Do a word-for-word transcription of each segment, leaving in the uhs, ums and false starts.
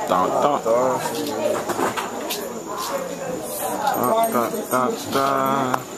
Tan, tan. Tan, tan, tan, tan.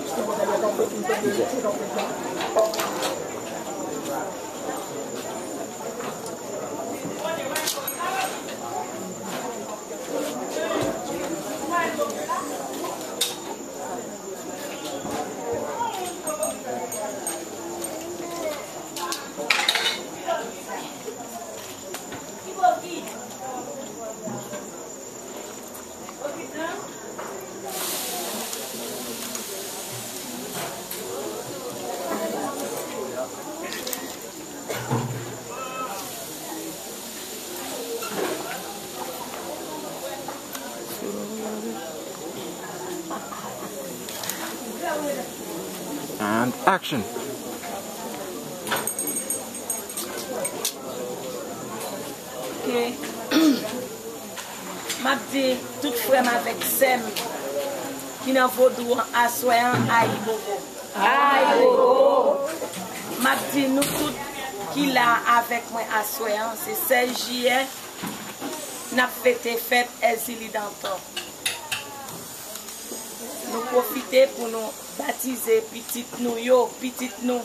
And action. Ok. M ap di tout frè m avèk sè m ki nan vodou an aswè an, ayibobo. Ayibobo. M ap di nou tout ki la avèk mwen aswè an, se sèz jiyè, n ap fete fèt Èzili Dantò. Nou pwofite pou nou batize pitit nou yo, pitit nou,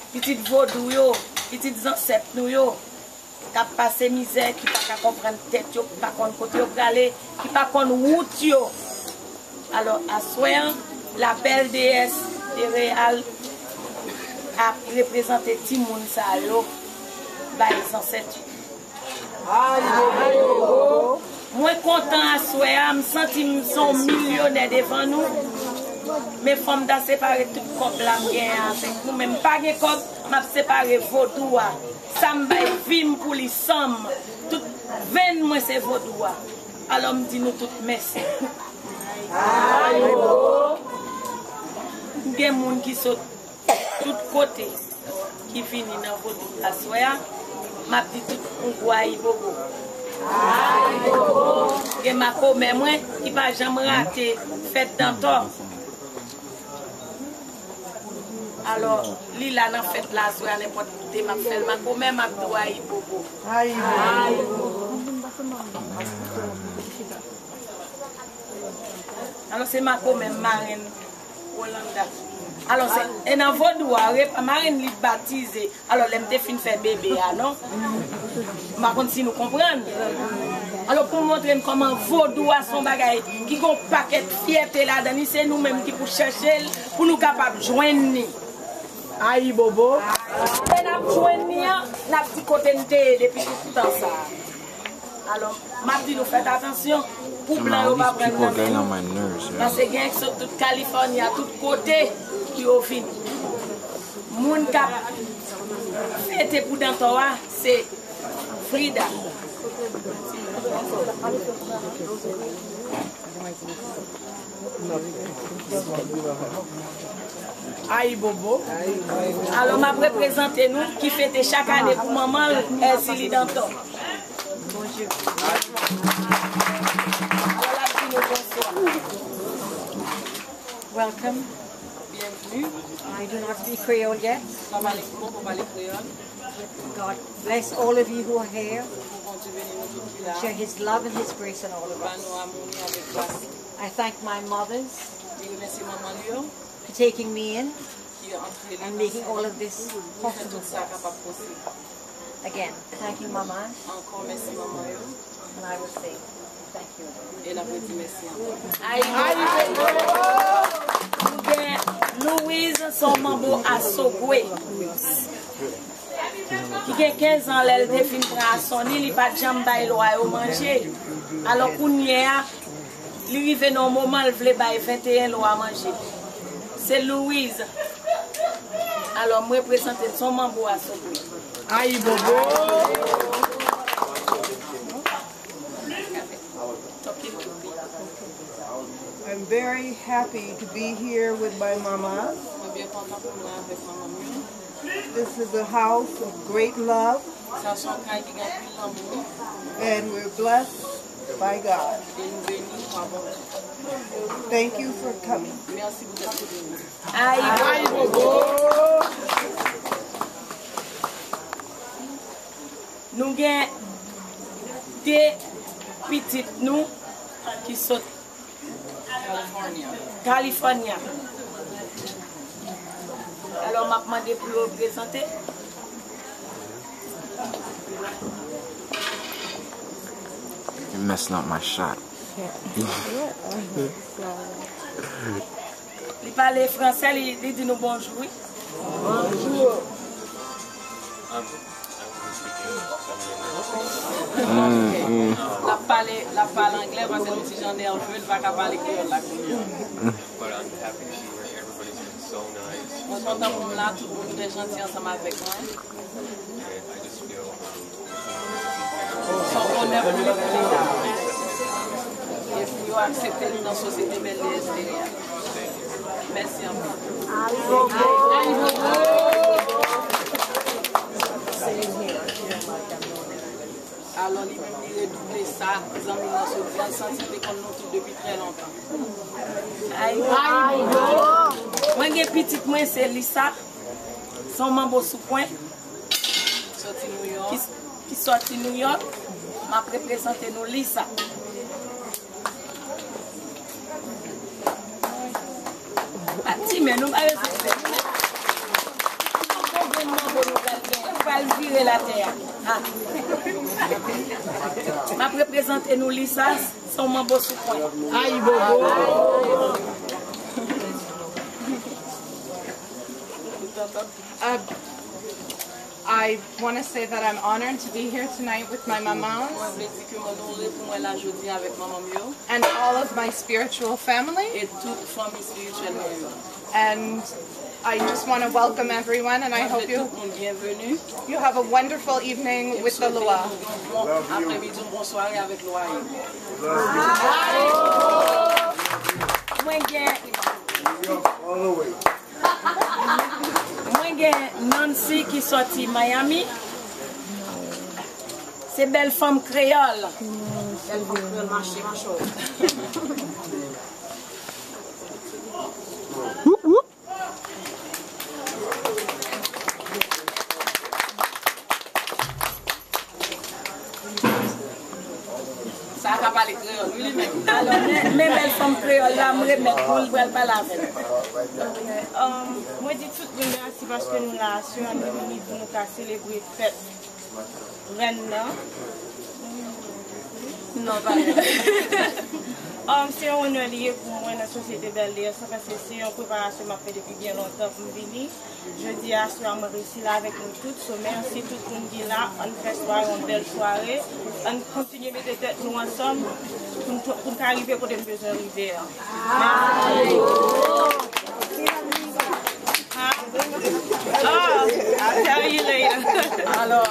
pitit vodou yo, pitit zansèt nou yo, k ap pase mizè, ki pa ka konprann tèt yo, ki pa konn kote yo prale, ki pa konn wout yo. Alò, aswè an, la belle déesse de Réal ap reprezante timoun sa yo bay zansèt yo. Mwen kontan aswè a, m santi m se yon milyonè devan nou. Men fò m ta separe tout kòb la m genyen avèk nou, men m pa gen kòb, m ap separe vodou a. Sa m bay vi m pou li, san m. Tout venn mwen se vodou a. Alò m di nou tout mèsi. M gen moun ki sot tout kote ki vini nan vodou aswè a, m ap di tout yon gwo ayibobo. Gen makomè mwen ki pa janm rate fèt Dantò. Alò, li la nan fèt la aswè a, nenpòt kote m ap fè l makomè, m ap di w ayibobo. Alò, se makomè m, marenn Rolanda. Alò, se, e nan vodou a, re-, marenn li batize. Alò, lè m te fin fè bebe a, non? M pa konn si nou konprann. Alò, pou montre n kòman vodou a se yon bagay ki gon pakèt fyète ladan li, se nou menm ki pou chèche l, pou nou kapab jwenn li. Ayibobo. Lè n ap jwenn li an, n ap di kote n te ye depi tout tan sa a. Alò, m ap di nou fèt atansyon pou blan yo pa pran nan men nou. Paske gen k sot tout Kalifòni a, tout kote pou yo vini. Moun k ap fete pou Dantò a, se Frida. Ayibobo. Alò, m ap reprezante nou ki fete chak ane pou manman l, Èzili Dantò. Alò, l ap di nou bonswa. Welcome. Byenvni. I do not speak Creole yet. Pa pale, m poko pale kreyòl. God bless all of you who are here. Pou Bondye beni nou tout ki la. Share his love and his grace on all of us. Ba nou amou li avèk gras li. I thank my mothers. Li remèsye manman li yo. For taking me in ki antre li nan sa, pou fè tout sa kapab posib. Again, thank you, Mama. Ankò mèsi manman yo. And I will say thank you. E n ap redi mèsi ankò. Ayibobo. Nou gen Louise, se yon manbo Asogwe, ki gen kenz an. Lè l te fin pran asoni, li pa t janm bay lwa yo manje. Alò, kounye a, li rive nan yon moman, l vle bay venteyen lwa manje. Se Louise. Alò, m reprezante l, se yon manbo a sot wi. Ayibobo! I'm very happy to be here with my mama. Mwen byen kontan pou m la avèk manman m yo. This is a house of great love. Sa se yon kay ki gen anpil lanmou. And we're blessed by God. E nou beni pa Bondye. Thank you for coming. Mèsi poutèt ou vini. Ayibobo! Nou gen de pitit nou ki sot California. Alò, m ap mande pou yo prezante. You messing up my shot. Li pale fransè, li, li di nou bonjou, wi. Bonjou. L ap pale, l ap pale anglè paske l yon ti jan nève, l pa ka pale kreyòl la kounye a. Mwen kontan pou m la, tout moun te janti ansanm avèk mwen. Se yon onè pou nou pou nou la. E pou yo aksepte nou nan sosyete bèl de S D A. Mèsi anpil. Alò, li menm, li redouble sa, zanmi m nan sot di a, l santi l te konn nou tout depi trè lontan. Ayibobo! Mwen gen pitit mwen, se Lisa. Se yon manbo sou pwen. Soti Nouyòk. Ki, ki soti Nouyòk. M ap reprezante nou Lisa. Pa ti, men nou pa respekte. Konbyen manbo nou pral gen? Nou pral vire latè a. Ah. M ap reprezante nou Lisa, se yon manbo sou pwen. Ayibobo! Uh, I want to say that I'm honored to be here tonight with my mamas. Mwen vle di ke mwen onore pou mwen la jodi avèk manman m yo. And all of my spiritual family. E tout fanmi espirityèl mwen yo. And I just want to welcome everyone, and I hope you, tout moun byenveni. You have a wonderful evening with the Lwa. E m swete nou gen yon bon aprèmidi, yon bon sware avèk Lwa yo. Mwen gen Mwen gen Nancy ki soti Miami. Se bèl fanm kreyòl. Bèl fanm kreyòl mache, mache. Woup, woup. Sa a ka pale kreyòl, wi, li menm. Alò, men, men bèl fanm kreyòl la, m remèt pou l, pral pale avè l. Um, mwen di tout moun mèsi paske nou la, sè Anne vini pou nou ka selebre fèt rèn nan. Non, pa vre. Um, se yon onè li ye pou mwen nan sosyete Bèl Dè sa, paske se yon preparasyon m ap fè depi byen lontan pou m vini. Jodi a, aswè a, mwen resi la avèk nou tout. So, mèsi tout moun ki la. Ann fè sware yon bèl sware. Ann kontinye mete tèt nou ansanm pou n, pou n ka rive kote n bezwen rive a. Mèsi. Ah, I'll tell you later. Alò,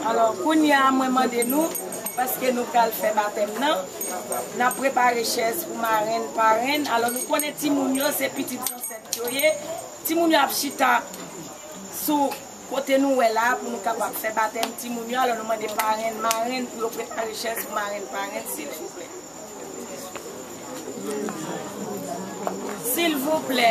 Alò, kounye a, mwen mande nou, paske nou pral fè batèm nan, n ap prepare chèz pou marenn, parenn. Alò, nou konnen timoun yo, se pitit zansèt yo ye. Timoun yo ap chita sou kote nou wè la pou nou kapab fè batèm timoun yo. Alò, nou mande parenn, marenn pou yo prepare chèz pou marenn, parenn, silvouplè. Silvouplè.